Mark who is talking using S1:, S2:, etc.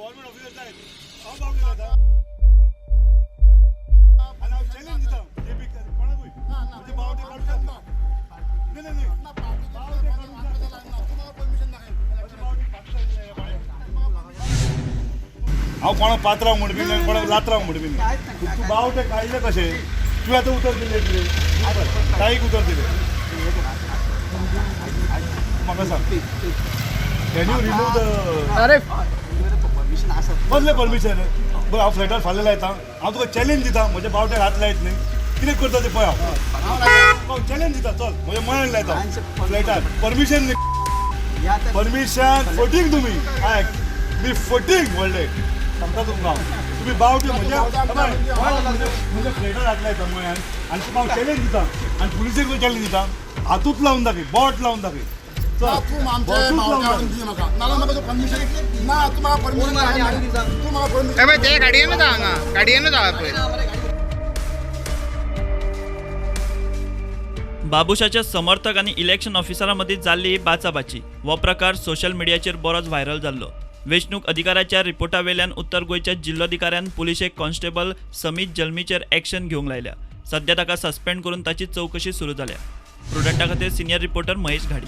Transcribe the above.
S1: Government officer जाय हांव बावटे लायता आनी हांव चॅलेंज दिता जेपी कोणाकूय म्हणजे बावटे काडूं शकता. न्ही न्ही न्ही, बावटे काडूंक शकता. हांव कोणाक पात्रांव म्हणपी न्ही, कोणाक लात्रांव म्हणपी न्ही. तूं बावटे काडले कशे? तुवें आतां उतर दिलें कितें? ताईक उतर दिलें. म्हाका सांग, can you remove the
S2: अरे
S3: परमिशन आसा.
S1: कसलें परमिशन? बरं, हांव फ्लॅटार फाल्यां लायता. हांव तुका चॅलेंज दिता, म्हज्या बावट्याक हात लायत न्ही. कितें करता तें पळय. हांव चॅलेंज दिता, चल म्हज्या मळ्यान लायता फ्लॅटार. परमिशन न्ही, परमिशन फटींग तुमी. आयक, मी फटींग व्हडलें सांगता तुमकां हांव. तुमी बावटे म्हज्या म्हज्या फ्लॅटार हात लायता मळ्यान आनी तुका हांव चॅलेंज दिता आनी पुलिसेक चॅलेंज दिता. हातूच लावन दाखय, बोट लावन दाखय. चल,
S4: तूं आमचे
S1: बोटूच लावन
S4: बावटे हाडून
S1: दाखय.
S4: दी म्हाका, नाल्यार म्हाका तूं परमिशन ना. तूं म्हाका परमिशन, तूं म्हाका परमिशन.
S2: पळय ते गाडयेनूच आहा हांगा, गाडयेनूच आहा पळय.
S5: बाबुशाच्या समर्थक आनी इलेक्शन ऑफिसरा मदीं जाल्ली ही बाचाबाची. हो प्रकार सोशल मिडियाचेर बरोच व्हायरल जाल्लो. वेंचणूक अधिकाऱ्याच्या रिपोर्टा वेल्यान उत्तर गोंयच्या जिल्लोधिकाऱ्यान पुलिशेक कॉन्स्टेबल समीत जल्मीचेर एक्शन घेवंक लायल्या. सध्या ताका सस्पेंड करून ताची चवकशी सुरू जाल्या. प्रुडंटा खातीर सिनियर रिपोर्टर महेश घाडी.